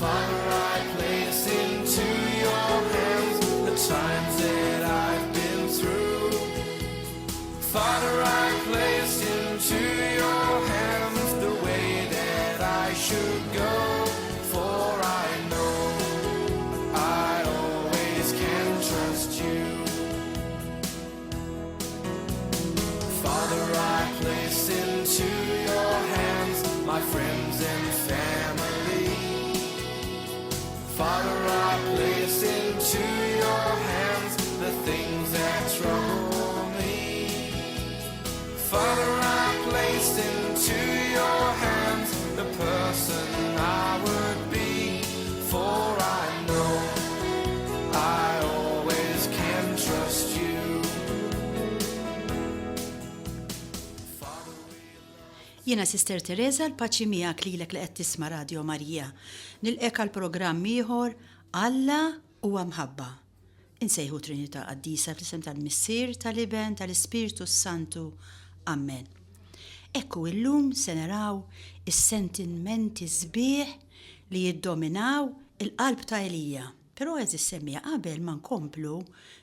Father, I place into your hands the times that I've been through. Father, I place into your hands the way that I should go. For I know I always can trust you. Father, I place into your hands my friends and family. Father, I place into your hands the things that trouble me. Father, I place into your hands the person I would be. For I know I always can trust you. Father, we Jiena Sister Teresa l-paċi miegħek lilek li qed tisma' Radio Marija. Nilqek għal programm ieħor Alla huwa mħabba. Insejħu Trinità Qaddisa fl-isem tal-Missier, tal-Iben, tal-Ispirtu s-Santu. Amen. Ekku illum se naraw is-sentimenti sbieħ li jiddominaw il-qalb ta' Elija. Però għeżież semmiegħa qabel ma nkomplu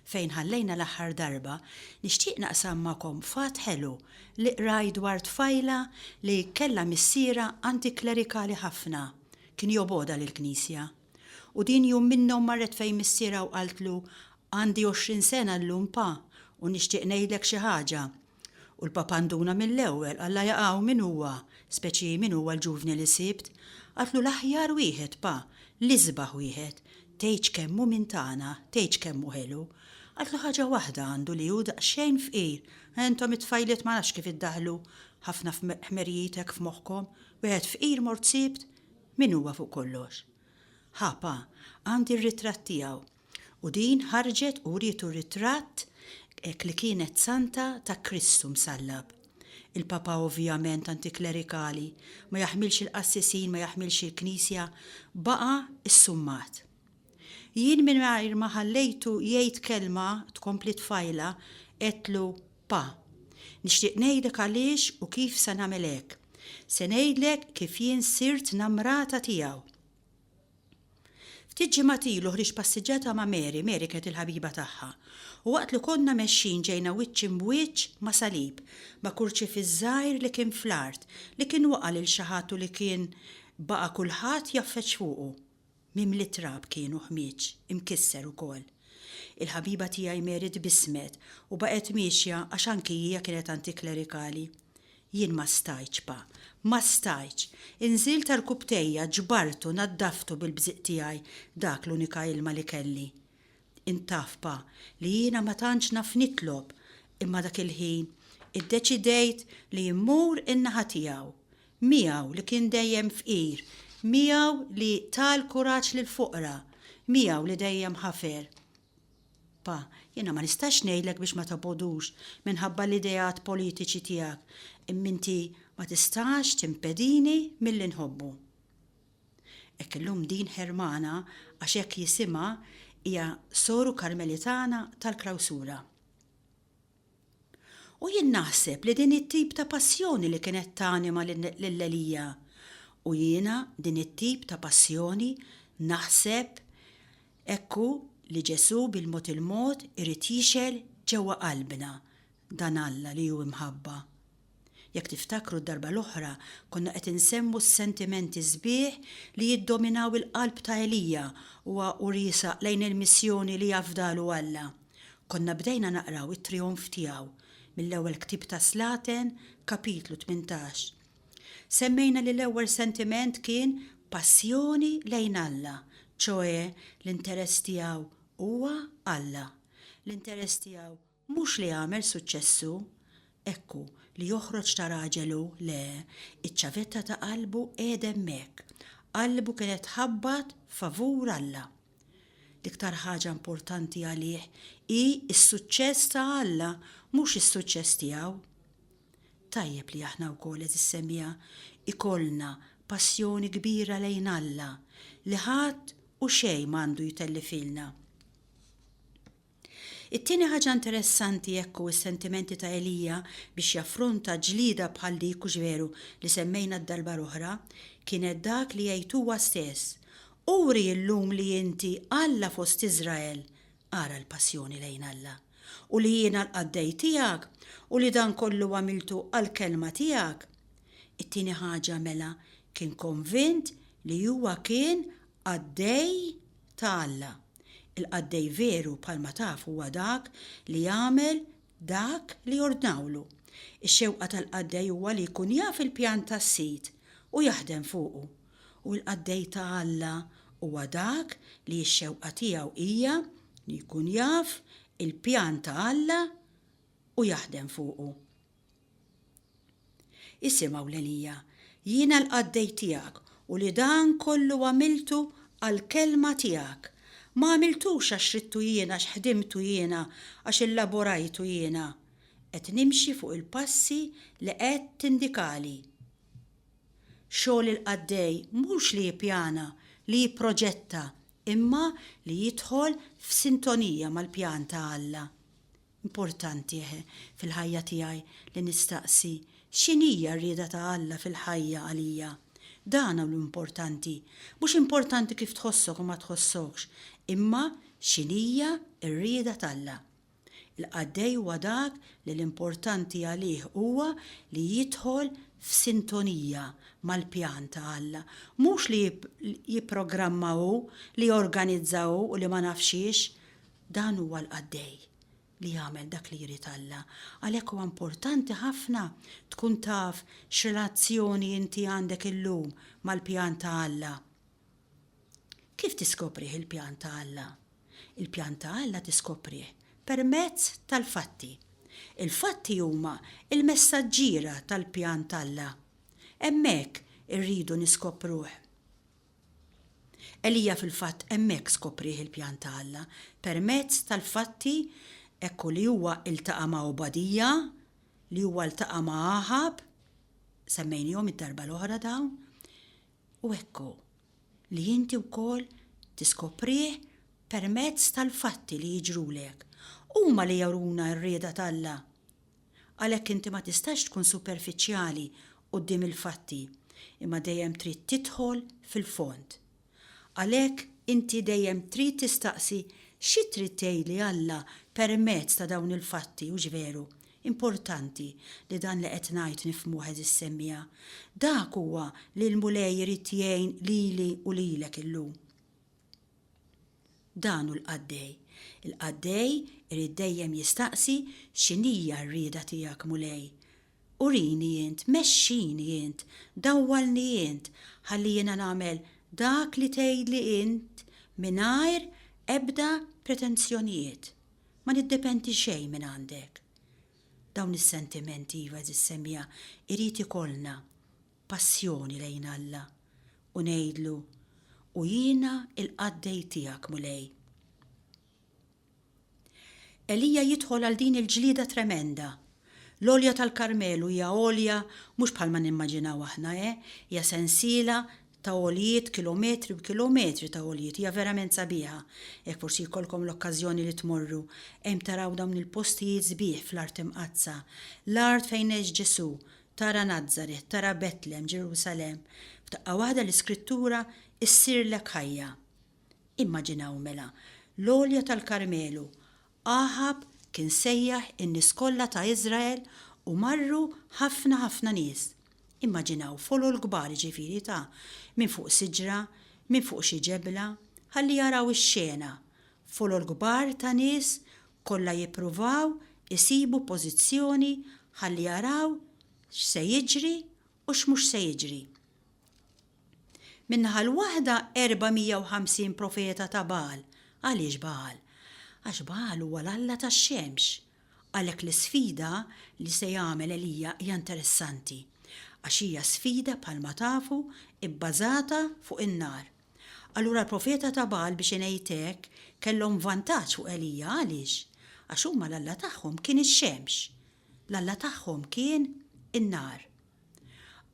fejn ħallejna l-aħħar darba, nixtieq naqsam magħkom fatt ħelu li qrajt dwar tfajla li kellha missierha antiklerikali ħafna, kien jobgħodha lill-Knisja. U din jum minnhom marret fejn missierha u qaltlu, Għandi 20 sena llum pa, u nixtieq ngħidlek xi ħaġa. U l-papa nduna mill-ewwel, qallha jaqaw min huwa, speċi min huwa l-ġuvni li sibt? Qaltlu l-aħjar wieħed, pa, l-isbaħ wieħed. Tgħidx kemm hu minn tagħna, tgħidx kemm hu ħelu. Qaltlu ħaġa waħda għandu li hu daqsxejn fqir. Intom it-tfajliet ma nafx kif iddaħħlu ħafna ħmerijiet hekk f'moħħkom. Wieħed fqir mort sibt? Min huwa fuq kollox? Ħa, pa, għandi r-ritratt tiegħu. U din ħarġet u wrietu ritratt hekk li kienet santa ta' Kristu msallab. Il-Papa ovvjament antiklerikali, ma jaħmilx il-qassisin, ma jaħmilx il-Knisja, baqa' issummat. Jien mingħajr ma ħallejtu jgħid kelma, tkompli t-tfajla, għedtlu, Pa, nixtieq ngħidlek għaliex u kif se nagħmel hekk. Se ngħidlek kif jien sirt namrata tiegħu. Ftit ġimgħat ilu ħriġt passiġġata ma' Mary, Mary kienet il-ħabiba tagħha, u waqt li konna mexjin ġejna wiċċ imb'wiċċ ma' salib, ma' kurċifiss żgħir li kien fl-art, li kien waqa' lil xi ħadd u li kien baqa' kulħadd jgħaffeġ fuqu. Mimli trab kien u ħmieġ, imkisser ukoll. Il-ħabiba tiegħi Mary tbissmet u baqgħet miexja għax anki hija kienet antiklerikali. Jien ma stajtx, pa. Ma stajtx. Inżilt għarkupptejja, ġbartu, naddaftu bil-bżieq tiegħi, dak l-unika ilma li kelli. Int taf, pa, li jiena ma tantx naf nitlob, imma dak il-ħin iddeċidejt li mmur in-naħa tiegħu. Miegħu li kien dejjem fqir, miegħu li ta l-kuraġġ lill-foqra, miegħu li dejjem ħafer. Pa, jiena ma nistax ngħidlek biex ma tobgħodux minħabba l-ideat politiċi tiegħek, imma inti ma tistax timpedini milli nħobbu. Hekk illum din Hermana, għax hekk jisimha, hija soru Karmelitana tal-Klawsura. U jien naħseb li din it-tip ta' passjoni li kienet tanima lil Elija. U jiena din it-tip ta' passjoni naħseb hekk hu li Ġesù bil-mod il-mod irid jixgħel ġewwa qalbna dan Alla li hu imħabba. Jekk tiftakru d-darba l-oħra konna qed insemmu s-sentimenti sbieħ li jiddominaw il-qalb ta' Elija huwa u riesaq lejn il-missjoni li afdalu Alla. Konna bdejna naqraw it-trijonf tiegħu mill-ewwel ktieb ta' Slaten, kapitlu 18. Semmejna li l-ewwel sentiment kien passjoni lejn Alla, ċoe l-interess tiegħu huwa Alla. L-interess tiegħu Mhux li jagħmel suċċess hu. Hekk hu, li joħroġ ta' raġel hu, le, iċ-ċavetta ta' qalbu qiegħda hemmhekk. Qalbu kienet tħabbat favur Alla. L-iktar ħaġa importanti għalih hi s-suċċess ta' Alla, mhux is-suċċess tiegħu. Tajjeb li aħna wkoll, għeżież semmiegħa, ikollna passjoni kbira lejn Alla, li ħadd u xejn m'għandu jtellifilna. It-tieni ħaġa interessanti hekk hu s-sentimenti ta' Elija biex jaffronta ġlieda bħal dik, hux veru, li semmejna d-darba l-oħra, kienet dak li jgħid huwa stess. Uri llum li inti Alla fost Iżrael, ara l-passjoni lejn Alla, u li jiena l-qaddej tiegħek u li dan kollu għamiltu għall-kelma tiegħek. It-tieni ħaġa mela kien konvint li huwa kien qaddej ta' Alla. Il-qaddej veru bħalma taf huwa dak li jagħmel dak li jordnawlu. Ix-xewqa tal-qaddej huwa li jkun jaf il-pjan tas-Sid u jaħdem fuqu. U l-qaddej ta' Alla huwa dak li x-xewqa tiegħu hija li jkun jaf il-pjan ta' Alla u jaħdem fuqu. Isimgħu l-Elija, jiena l-qaddej tiegħek u li dan kollu għamiltu għall-kelma tiegħek. Ma għamiltux għax ridtu jien, għax ħdimtu jiena, għax illaborajtu jiena. Qed nimxi fuq il-passi li qed tindikali. Xogħol il-qaddej mhux li jippjana, li jipproġetta, imma li jidħol f'sintonija mal-pjan ta' Alla. Importanti, eħe, fil-ħajja tiegħi li nistaqsi, x'inhija r-rieda ta' Alla fil-ħajja għalija? Dan hu l-importanti. Mhux importanti kif tħossok u ma tħossokx, imma x'inhija r-rieda t'Alla. Il-qaddej huwa dak li l-importanti għalih huwa li jidħol f'sintonija mal-pjan ta' Alla, mhux li jipprogramma hu, li jorganizza hu u li ma nafx xiex. Dan huwa l-qaddej li jagħmel dak li jrid Alla. Għalhekk huwa importanti ħafna tkun taf x'relazzjoni inti għandek illum mal-pjan ta' Alla. Kif tiskoprih il-pjan ta' Alla? Il-pjan ta' Alla tiskoprih permezz tal-fatti. Il-fatti huma l-messaġġiera tal-pjan t'Alla. Hemmhekk irridu niskopruh. Elija fil-fatt hemmhekk skoprieh il-pjan ta' Alla, permezz tal-fatti, hekk hu li huwa iltaqa' ma' Obadija, li huwa ltaqa' ma' Aħab, semmejnihom id-darba l-oħra dawn, u hekk hu li inti wkoll tiskoprih permezz tal-fatti li jiġrulek. Huma li juruna r-rieda t'Alla. Għalhekk inti ma tistax tkun superfiċjali quddiem il-fatti, imma dejjem trid tidħol fil-fond. Għalhekk inti dejjem trid tistaqsi xi trid tgħidli Alla permezz ta' dawn il-fatti, hux veru? Importanti li dan li qed ngħid nifhmuh għeżież semmiegħa. Dak huwa li l-Mulej irid jgħin lili u lilek illum. Dan hu l-qaddej. Il-qaddej irid dejjem jistaqsi x'inhija r-rieda tiegħek Mulej. Urini int, mexxini int, dawwalni int, ħalli jiena nagħmel dak li tgħidli int mingħajr ebda pretenzjonijiet. Ma niddependi xejn minn għandek. Dawn is-sentimenti, iva għeżież semmiegħa, irid ikollna. Passjoni lejn Alla u ngħidlu, U jiena l-qaddej tiegħek, Mulej. Elija jidħol għal din il-ġlieda tremenda. L-għolja tal-Karmelu hija għolja mhux bħalma nimmaġinaw aħna, eh, hija sensiela ta' għoljiet, kilometri u kilometri ta' għoljiet, hija verament sabiħa. Jekk forsi jkollkom l-okkażjoni li tmorru, hemm taraw dawn il-postijiet sbieħ fl-Art Imqaddsa, l-art fejn għex Ġesù, Tara Nazaret, tara Betlem, Ġerusalemm. F'daqqa waħda l-Iskrittura issirlek ħajja. Immaġinaw mela, l-għolja tal-Karmelu, Aħab kien sejjaħ in-nies kollha ta' Iżrael u marru ħafna ħafna nies. Immaġinaw folol kbar jiġifieri ta' minn fuq siġra, minn fuq xi ġebla, ħalli jaraw ix-xena. Folol kbar ta' nies kollha jippruvaw isibu pożizzjoni ħalli jaraw x'se jiġri u x'mhux se jiġri. Min-naħa l-waħda 450 profeta ta' Bagħal. Għaliex Bagħal? Għax Bagħal huwa l-alla tax-xemx. Għalhekk l-isfida li se jagħmel Elija hija interessanti, għax hija sfida bħalma tafu bbażata fuq in-nar. Allura l-profeta ta' Bagħal biex ingħid hekk kellhom vantaġġ fuq Elija għaliex? Għax huma l-alla tagħhom kien ix-xemx. L-alla tagħhom kien in-nar.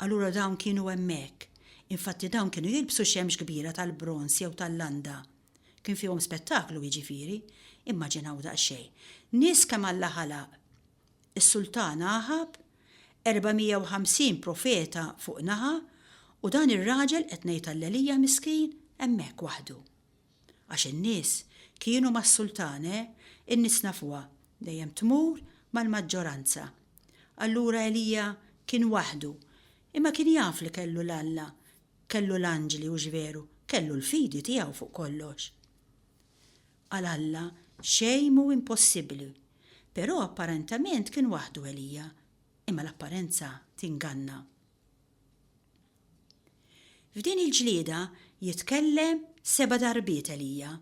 Allura dawn kienu hemmhekk. Infatti dawn kienu jilbsu xemx kbira tal-bronż jew tal-landa. Kien fihom spettaklu jiġifieri. Immaġinaw daqsxejn. Nies kemm Alla ħalaq. Is-sultan Aħab, 450 profeta fuq naħa, u dan ir-raġel, qed ngħid għal Elija miskin, Hemmhekk waħdu. Għax in-nies kienu mas-sultan, eh, in-nies nafuha, dejjem tmur mal-maġġoranza. Allura Elija kien waħdu, imma kien jaf li kellu 'l Alla, kellu l-anġli hux veru, kellu l-fidi tiegħu fuq kollox. Għal Alla xejn mhu impossibbli. Però apparentament kien waħdu Elija, imma l-apparenza tinganna. F'din il-ġlieda jitkellem seba' darbiet Elija.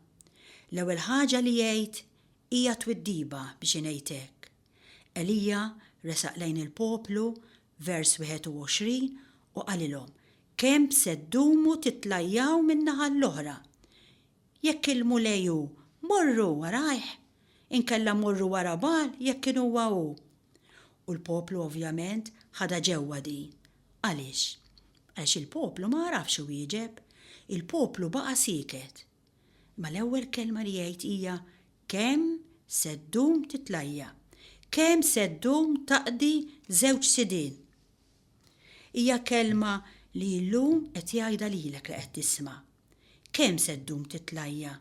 L-ewwel ħaġa li jgħid hija twiddiba biex ingħid hekk. Elija resaq lejn il-poplu, vers 21, u qalilhom, Kemm se ddumu titlajjaw min-naħa l-oħra? Jekk il-Mulej hu, morru warajh, inkella morru wara Bagħal jekk kien huwa hu. U l-poplu ovvjament ħadha ġewwa din. Għaliex? Għaliex il-poplu ma għarafx iwieġeb. Il-poplu baqa' sieket. Imma l-ewwel kelma li jgħid hija kemm se ddum titlajja? Kemm se ddum taqdi żewġ sidien? Hija kelma li llum qed jgħidha lilek li qed tisma'. Kemm se ddum titlajja?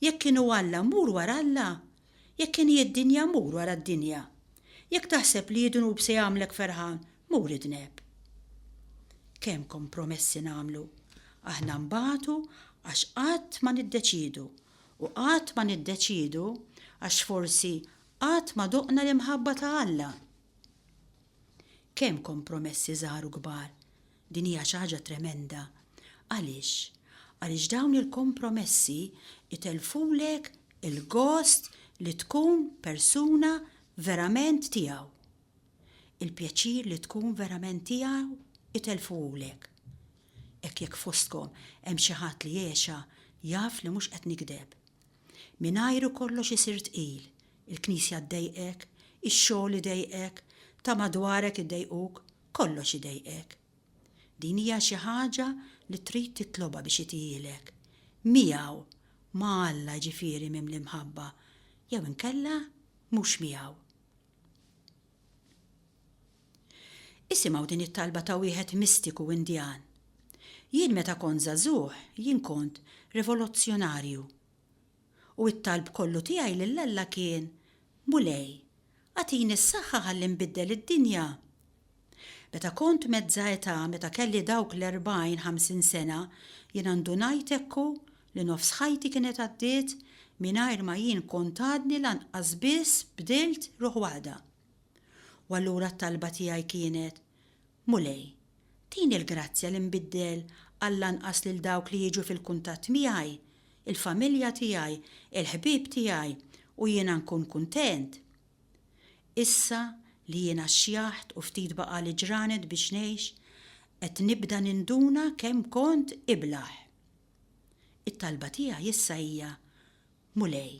Jekk inhu Alla mur wara Alla! Jekk inhi d-dinja mur wara d-dinja! Jekk taħseb li d-dnub se jagħmlek ferħan, mur idneb! Kemm kompromessi nagħmlu! Aħna nbatu għax qatt ma niddeċiedu u qatt ma niddeċiedu għax forsi qatt ma doqna l-imħabba ta' Alla. Kemm kompromessi żgħar u kbar! Din hija xi ħaġa tremenda. Għaliex? Għaliex dawn il-kompromessi jtellfulek il-gost li tkun persuna verament tiegħu. Il-pjaċir li tkun verament tiegħu jtellfuhulek. Hekk jekk fostkom hemm xi ħadd li għexha jaf li mhux qed nigdeb. Mingħajru kollox isir tqil, il-knisja ddejqek, ix-xogħol idejqek, ta' madwarek idejquk, Kollox idejqek. Din hija xi ħaġa li trid titlobha biex itihielek. Miegħu, ma' Alla jiġifieri mimli mħabba, jew inkella mhux miegħu. Isimgħu din it-talba ta' wieħed mistiku Indjan. Jien meta kont żagħżugħ jien kont revolozzjonarju. U t-talb kollu tiegħi lil Alla kien, Mulej, agħtini s-saħħa ħalli nbiddel id-dinja. Meta kont mezza età, meta kelli dawk l-40, 50 sena, jiena ndunajt ekku li nofs ħajti kienet għaddiet mingħajr ma jien kont għadni lanqas biss bdilt ruħ waħda. U allura t-talba tiegħi kienet, Mulej, tini l-grazzja li nbiddel għall-anqas lil dawk li jiġu fil-kuntatt miegħi, il-familja tiegħi, il-ħbieb tiegħi u jiena nkun kuntent. Issa li jiena xjaħt u ftit baqagħli ġranet biex ngħix, qed nibda ninduna kemm kont iblah. It-talba tiegħi issa hija, Mulej,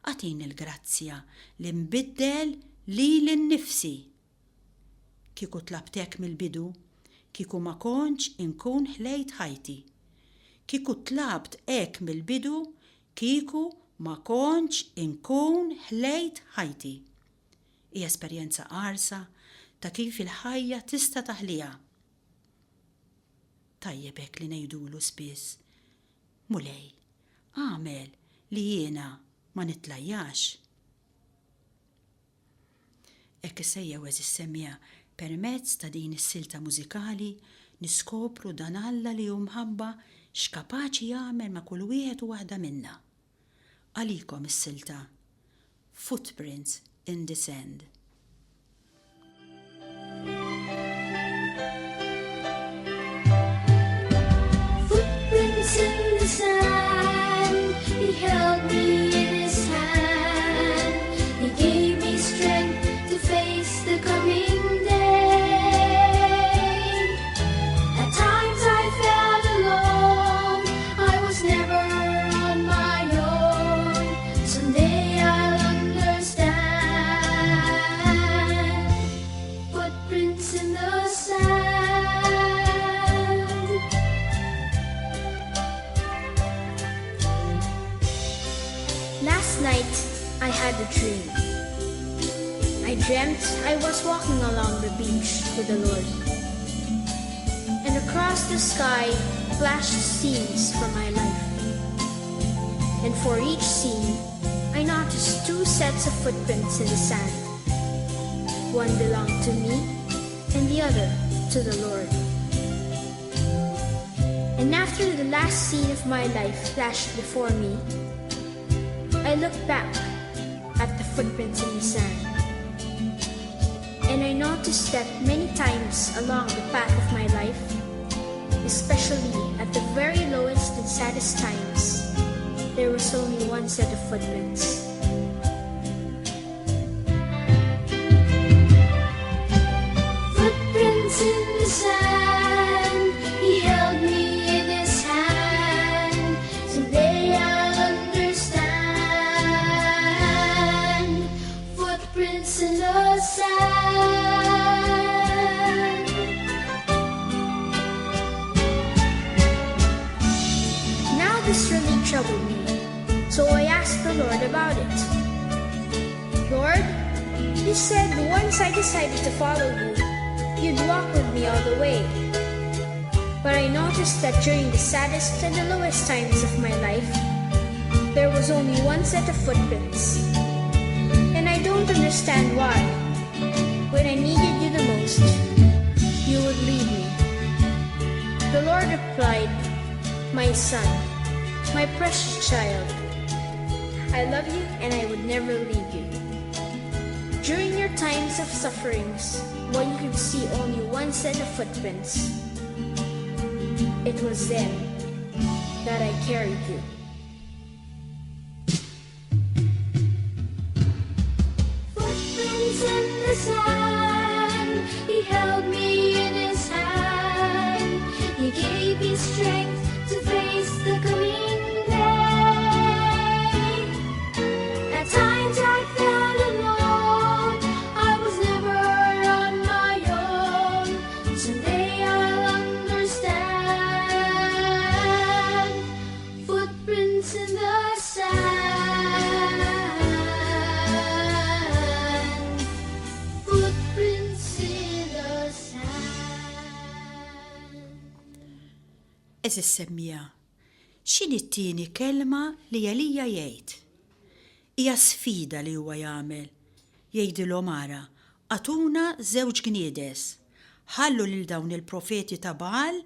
agħtini l-grazzja li nbiddel lili nnifsi. Kieku tlabt hekk mill-bidu, kieku ma kontx inkun ħlejt ħajti. Kieku tlabt hekk mill-bidu, kieku ma kontx inkun ħlejt ħajti. Hi esperjenza qarsa ta' kif il-ħajja tista' taħliha. Tajjeb hekk li ngħidulu spiss, Mulej, agħmel li jiena ma nitlajjax. Hekk issejjew għeżież semmiegħa, permezz ta' din is-silta mużikali niskopru dan Alla li hu mħabba x'kapaċi jagħmel ma' kull wieħed u waħda minna. Għalikom is-silta Footprints in the Sand. Footprints in the sand, he held me in his hand. He gave me strength to face the coming day. At times I felt alone, I was never on my own. Someday I'll understand. Footprints in the sand. Last night I had a dream. I dreamt I was walking along the beach with the Lord. And across the sky flashed scenes from my life. And for each scene, I noticed two sets of footprints in the sand. One belonged to me, and the other to the Lord. And after the last scene of my life flashed before me, I looked back at the footprints in the sand. And I noticed that many times along the path of my life, especially at the very lowest and saddest times, there was only one set of footprints. Footprints in the sand, he held me in his hand. Someday I'll understand. Footprints in the sand. Now this really troubled me, so I asked the Lord about it. Lord, you said once I decided to follow you, you'd walk with me all the way. But I noticed that during the saddest and the lowest times of my life, there was only one set of footprints. And I don't understand why. When I needed you the most, you would leave me. The Lord replied, My son, my precious child, I love you and I would never leave you. During your times of sufferings, when you could see only one set of footprints, it was then that I carried you. Footprints in the sand, he held me in his hand. He gave me strength to face the coming day. At times I felt alone, I was never on my own. Someday I'll understand. Footprints in the sand. Footprints in the sand. Għeżież semmiegħa, x'inhi t-tieni kelma li Elija jgħid? Hija sfida li huwa jagħmel. Jgħidilhom ara, agħtuna żewġ gniedes. Ħallu lil dawn il-profeti ta' Bagħal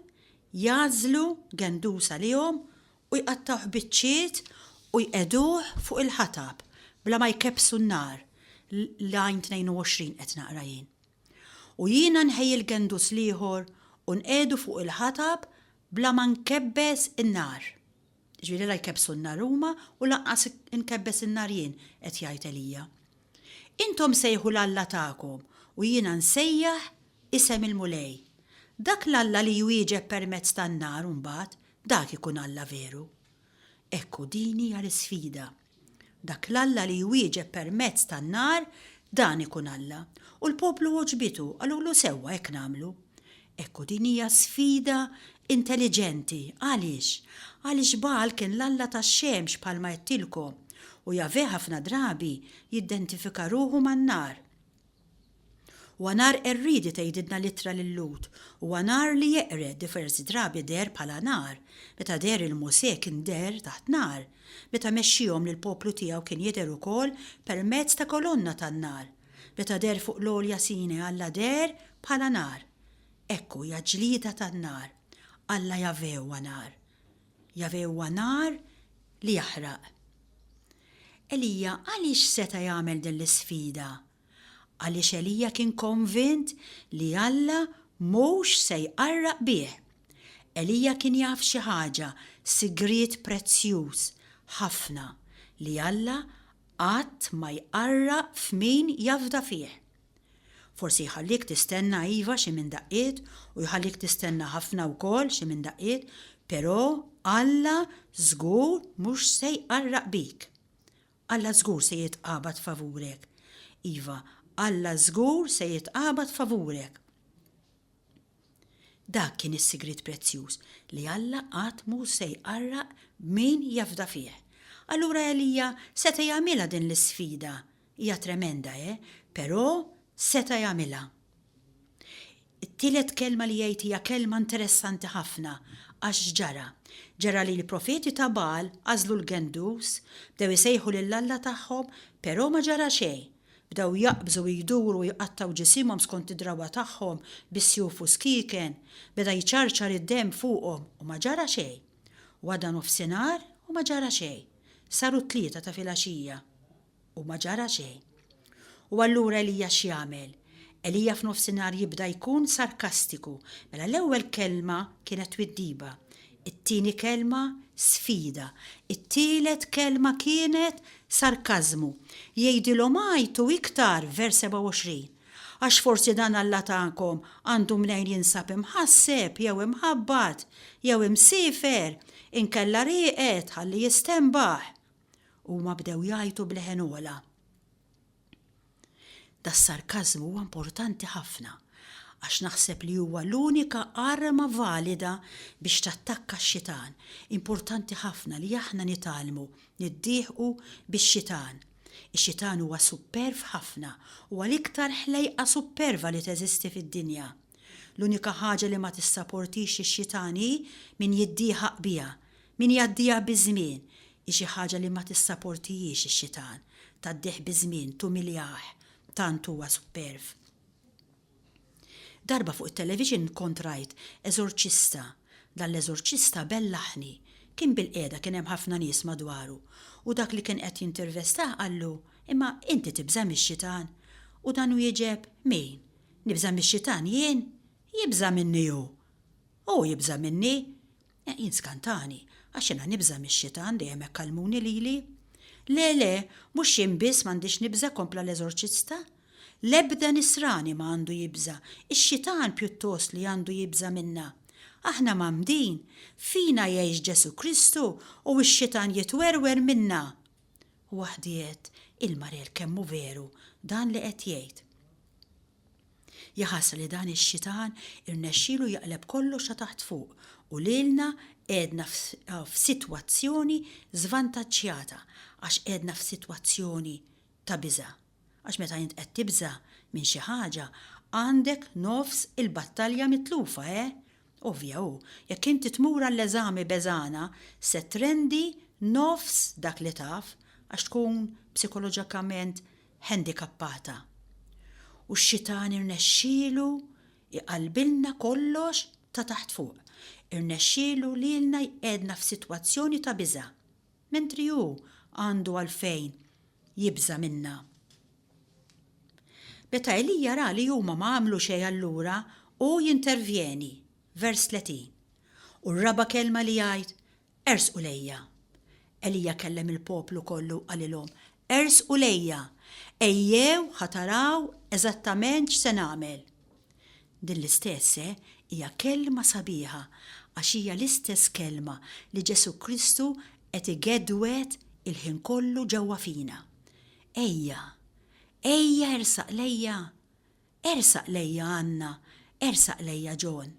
jagħżlu gendus għalihom u jqattgħuh biċċiet u jqegħduh fuq il-ħatab bla ma jkebbsu n-nar, l-għajn 22 qed naqra jien. U jiena nħejji l-gendus l-ieħor u nqiegħdu fuq il-ħatab bla ma nkebbes in-nar. Jiġifieri la jkebbsu n-nar huma u lanqas inkebbes in-nar jien, qed jgħid Elija. Intom sejħu l-Alla tagħkom u jiena nsejjaħ isem il-Mulej. Dak l-Alla li jwieġeb permezz tan-nar mbagħad, dak ikun Alla veru. Ekku din hija l-isfida. Dak l-Alla li jwieġeb permezz tan-nar, dan ikun Alla. U l-poplu għoġbitu, qalulu sewwa hekk nagħmlu. Ekku din hija sfida intelliġenti. Għaliex? Għaliex Bagħal kien l-alla tax-xemx bħalma għedtilkom, u Jahveh ħafna drabi jiddentifika ruħu man-nar. Huwa nar qerriedi tgħidilna l-ittra lil-Lhud. Huwa nar li jeqred, diversi drabi deher bħala nar. Meta deher 'il Mosè kien deher taħt nar. Meta mexxiehom lill-poplu tiegħu kien jidher ukoll permezz ta' kolonna tan-nar. Meta deher fuq l-għolja Sinaj Alla deher bħala nar. Hekk hu hija ġlieda tan-nar. Alla Jahve huwa nar. Jahve huwa nar li jaħraq. Elija għaliex seta' jagħmel din l-isfida? Għaliex Elija kien konvint li Alla mhux se jqarraq bih. Elija kien jaf xi ħaġa, sigriet prezzjuż ħafna, li Alla qatt ma jqarraq f'min jafda fih. Forsi jħallik tistenna iva xi minn daqqiet u jħallik tistenna ħafna wkoll xi minn daqqiet, però Alla żgur mhux se jqarraq bik. Alla żgur se jitqabad favurek. Iva, Alla żgur se jitqabad favurek. Dak kien is-sigriet prezzjuż, li Alla qatt mhu se jqarraq b'min jafda fih. Allura Elija seta' jagħmilha din l-isfida. Hija tremenda, eh? Però seta' jagħmilha. It-tielet kelma li jgħid hija kelma interessanti ħafna. Għax x'ġara? Ġara li l-profeti ta' Bagħal għażlu l-gendus, bdew isejħu lil Alla tagħhom, però ma ġara xejn. Bdew jaqbżu u jduru u jqattgħu ġisimhom skont id-drawwa tagħhom bi sjuf u skieken. Beda jċarċar id-demm fuqhom u ma ġara xejn. U għadda nofsinhar u ma ġara xejn. Saru t-tlieta ta' filgħaxija. U ma ġara xejn. U allura Elija x'jagħmel? Elija f'nofsinhar jibda jkun sarkastiku. Mela l-ewwel kelma kienet twiddiba. It-tieni kelma sfida. It-tielet kelma kienet sarkażmu. Jgħidilhom għajtu iktar, vers 27. Għax forsi dan Alla tagħkom għandu mnejn jinsab imħasseb jew imħabbat jew imsiefer, inkella rieqed ħalli jistenbaħ. Huma bdew jgħajtu b'leħen ogħla. Das-sarkażmu huwa importanti ħafna għax naħseb li huwa l-unika arma valida biex tattakka x-xitan. Importanti ħafna li aħna nitgħallmu niddieħqu bix-xitan. Ix-xitan huwa supperv ħafna, huwa l-iktar ħlejqa supperva li teżisti fid-dinja. L-unika ħaġa li ma tissaportix ix-xitan hi min jiddieħaq biha, Min jgħaddiha biż-żmien hi xi ħaġa li ma tissaportihiex ix-xitan, tgħaddih biż-żmien, tumiljah, tant huwa supperv. Darba fuq it-television kont rajt eżorċista, dan l-eżorċista bellaħni, kien bilqiegħda kien hemm ħafna nies madwaru u dak li kien qed jintervestah qallu imma inti tibża' mix-xitan? U dan wieġeb, min? Nibża' mix-xitan jien? Jibża' minni hu! Hu jibża' minni! Jien skantani, għax jiena nibża' mix-xitan, dejjem hekk għallmuni lili. Le, le, mhux jien biss m'għandix nibża' kompla l-eżorċista. L-ebda nisrani ma għandu jibża', ix-xitan pjuttost li għandu jibża' minna. Aħna mgħammdin, fina jgħix Ġesù Kristu u x-xitan jitwerwer minna! U waħdi għedt, il-Marel kemm hu veru dan li qed jgħid. Jaħasra li dan ix-xitan irnexxielu jaqleb kollox ta' taħt fuq u lilna qegħdna f'sitwazzjoni żvantaġġjata għax qegħdna f'sitwazzjoni ta' biża'. Għax meta int qed tibża' minn xi ħaġa għandek nofs il-battalja mitlufa, eh? Ovvja hu, jekk inti tmur għall-eżami beżgħana se trendi nofs dak li taf għax tkun psikoloġikament ħendikappata. U x-xitan irnexxielu jqallbilna kollox ta' taħt fuq. Irnexxielu lilna jqegħdna f'sitwazzjoni ta' biża', mentri hu għandu għalfejn jibża' minna. Meta Elija ra li huma ma għamlu xejn allura hu jintervjeni, vers 30. U r-raba' kelma li jgħid, Ersqu lejja. Elija kellem il-poplu kollu u qalilhom, Ersqu lejja! Ejjew ħa taraw eżattament x'se nagħmel. Din l-istess, eh, hija kelma sabiħa għax hija l-istess kelma li Ġesù Kristu qed igedwed il-ħin kollu ġewwa fina. Ejja! Ejja ersaq lejja! Ersaq lejja Anna, ersaq lejja John,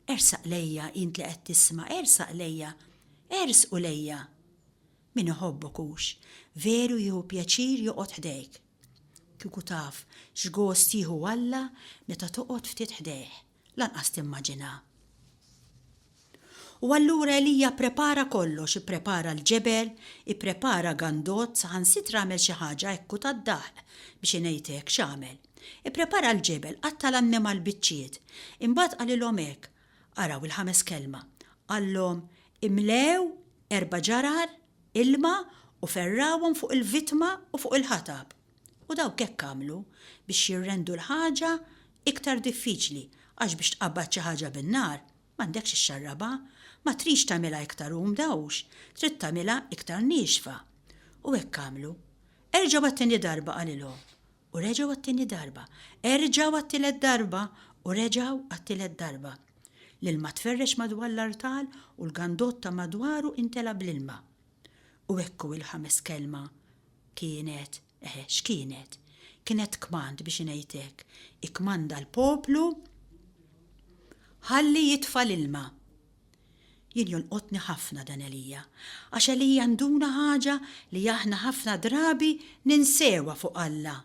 ersaq lejja int li qed tisma', ersaq lejja, ersqu lejja! Min iħobbok hux, veru jieħu pjaċir joqgħod ħdejk. Kieku taf x'gost jieħu Alla meta toqgħod ftit ħdejh, lanqas timmaġina. U allura Elija pprepara kollox, ipprepara l-ġebel, ipprepara gandott, saħansitra għamel xi ħaġa hekk u tad-daħq, biex ingħid hekk, x'għamel? Ipprepara l-ġebel, qatta' l-annimal biċċiet. Imbagħad qalilhom hekk, araw il-ħames kelma, qallhom, imlew erba' ġarar ilma u ferrgħuhom fuq il-vittma u fuq il-ħatab. U dawk hekk għamlu biex jirrendu l-ħaġa iktar diffiċli għax biex tqabbad xi ħaġa bin-nar m'għandekx ixxarrabha, ma tridx tagħmilha iktar umda hux, trid tagħmilha iktar niexfa. U hekk għamlu. Erġgħu għat-tieni darba qalilhom. U reġgħu għat-tieni darba. Erġgħu għat-tielet darba u reġgħu għat-tielet darba. L-ilma tferrex madwar l-artal u l-gandott ta' madwaru imtela bl-ilma. U hekk hu il-ħames kelma kienet, eħe, x'kienet? Kienet kmand biex ingħid hekk. Ikkmanda l-poplu ħalli jitfa' l-ilma. Jien jolqotni ħafna dan Elija, għax Elija nduna ħaġa li aħna ħafna drabi ninsewha fuq Alla.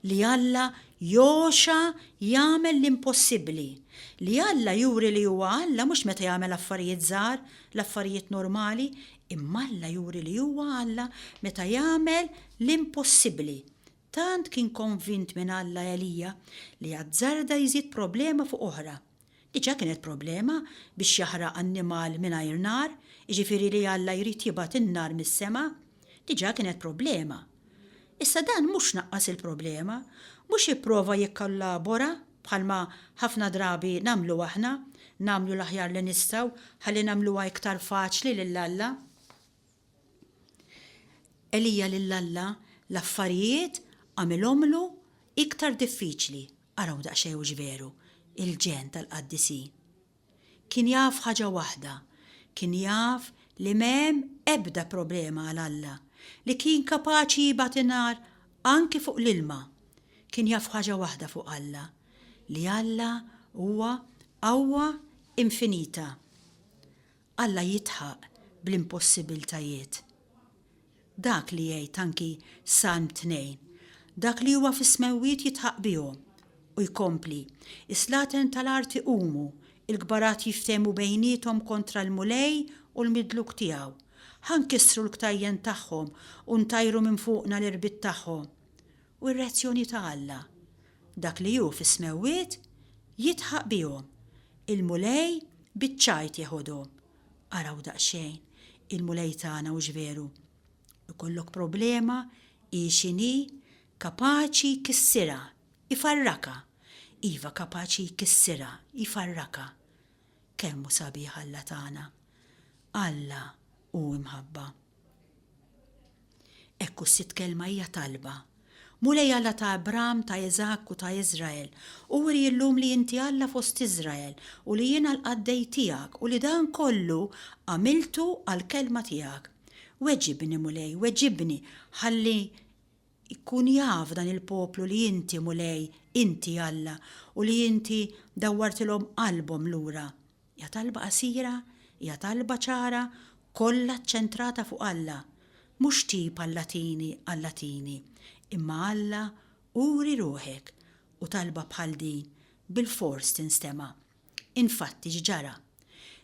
Li Alla jogħxa jagħmel l-impossibbli. Li Alla juri li huwa Alla mhux meta jagħmel affarijiet żgħar, l-affarijiet normali, imma Alla juri li huwa Alla meta jagħmel l-impossibbli. Tant kien konvint minn Alla Elija li azzarda jżid problema fuq oħra. Diġà kienet problema biex jaħraq annimal mingħajr nar, jiġifieri li Alla jrid jibgħat in-nar mis-sema. Diġà kienet problema. Issa dan mhux naqqas il-problema, mhux ipprova jikkollabora bħalma ħafna drabi nagħmlu aħna, nagħmlu l-aħjar li nistgħu ħalli nagħmluha iktar faċli lil Alla. Elija lil Alla l-affarijiet għamilhomlu iktar diffiċli. Araw daqsxejn hux veru, il-ġenn tal-qaddisin. Kien jaf ħaġa waħda, kien jaf li m'hemm ebda problema għal Alla, li kien kapaċi jibgħat in-nar anki fuq l-ilma. Kien jaf ħaġa waħda fuq Alla, li Alla huwa qawwa infinita. Alla jidħaq bl-impossibiltajiet. Dak li jgħid anki Salm 2, Dak li huwa fis-smewwiet jidħaq bihom. U jkompli, Is-slaten tal-art iqumu, il-kbarat jiftehmu bejniethom kontra l-Mulej u l-midluk tiegħu. Ħa nkissru l-ktajjen tagħhom u ntajru minn fuqna l-irbit tagħhom. U r-reazzjoni ta' Alla? Dak li hu fis-smewwiet jidħaq bihom. Il-Mulej biċ-ċajt jeħodhom. Araw daqsxejn, il-Mulej tagħna hux veru? Ikollok problema, hi x'inhi, kapaċi jkissirha, ifarrakha. Iva kapaċi jkissirha, jfarrakha. Kemm hu sabiħ Alla tagħna! Alla hu imħabba. Hekk hu s-sitt kelma hija talba. Mulej Alla ta' Abram, ta' Iżakk u ta' Iżrael, uri illum li inti Alla fost Iżrael u li jiena l-qaddej tiegħek u li dan kollu għamiltu għall-kelma tiegħek. Weġibni, Mulej, weġibni, ħalli jkun jaf dan il-poplu li inti, Mulej, inti Alla u li inti dawwartilhom qalbhom lura. Hija talba qasira, hija talba ċara, kollha ċċentrata fuq Alla. Mhux tip Allatini Allatini, imma Alla uri ruħek u talba bħal din bilfors tinstema'. Infatti x'ġara?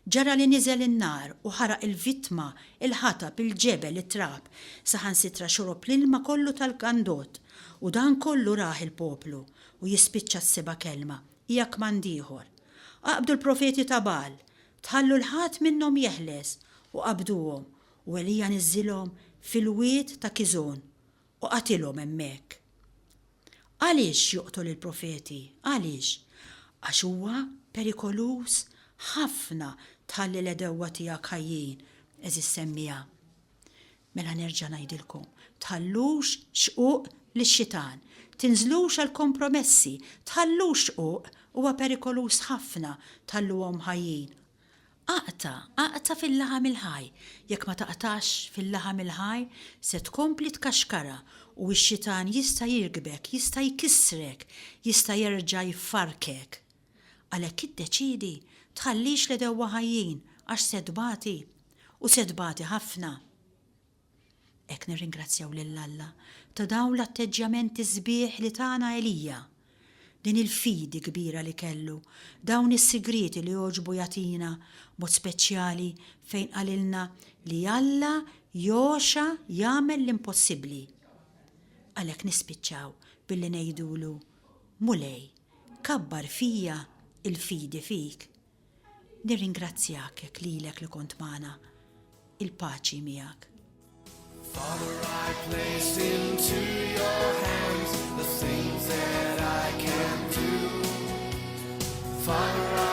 Ġara li niżel in-nar u ħaraq il-vittma, il-ħatab, il-ġebel, it-trab, saħansitra xorob l-ilma kollu tal-gandott, u dan kollu rah il-poplu, u jispiċċa s-seba' kelma, Hija kmand ieħor. Aqbdu l-profeti ta' Bagħal, tħallu 'l ħadd minnhom jeħles, u qabduhom, u Elija niżżilhom fil-wied ta' Kiżon, u qatilhom hemmhekk. Għaliex joqtol il-profeti? Għaliex? Għax huwa perikoluż ħafna tħalli l-għedewwa tiegħek ħajjin, għeżież semmiegħa. Mela nerġa' ngħidilkom, tħallux xquq lix-xitan, tinżlux għal kompromessi, tħallux xquq, huwa perikoluż ħafna tħalluhom ħajjin. Aqta', aqta' fil-laħam il-ħaj, jekk ma taqtax fil-laħam il-ħaj se tkompli tkaxkarha u x-xitan jista' jirkbek, jista' jkissrek, jista' jerġa' jfarrkek. Għalhekk iddeċiedi, tħallix l-għedewwa ħajjin għax se tbati. U se tbati ħafna. Hekk nirringrazzjaw lil Alla ta' dawn l-atteġġjamenti sbieħ li tana Elija. Din il-fidi kbira li kellu, dawn is-sigrieti li għoġbu jagħtina, mod speċjali fejn qalilna li Alla jogħxa jagħmel l-impossibbli. Għalhekk nispiċċaw billi ngħidulu, Mulej, kabbar fija l-fidi fik. Nirringrazzjak hekk lilek li kont magħna. Il-paċi miegħek. Father, I place into your hands the things that I can do. Father,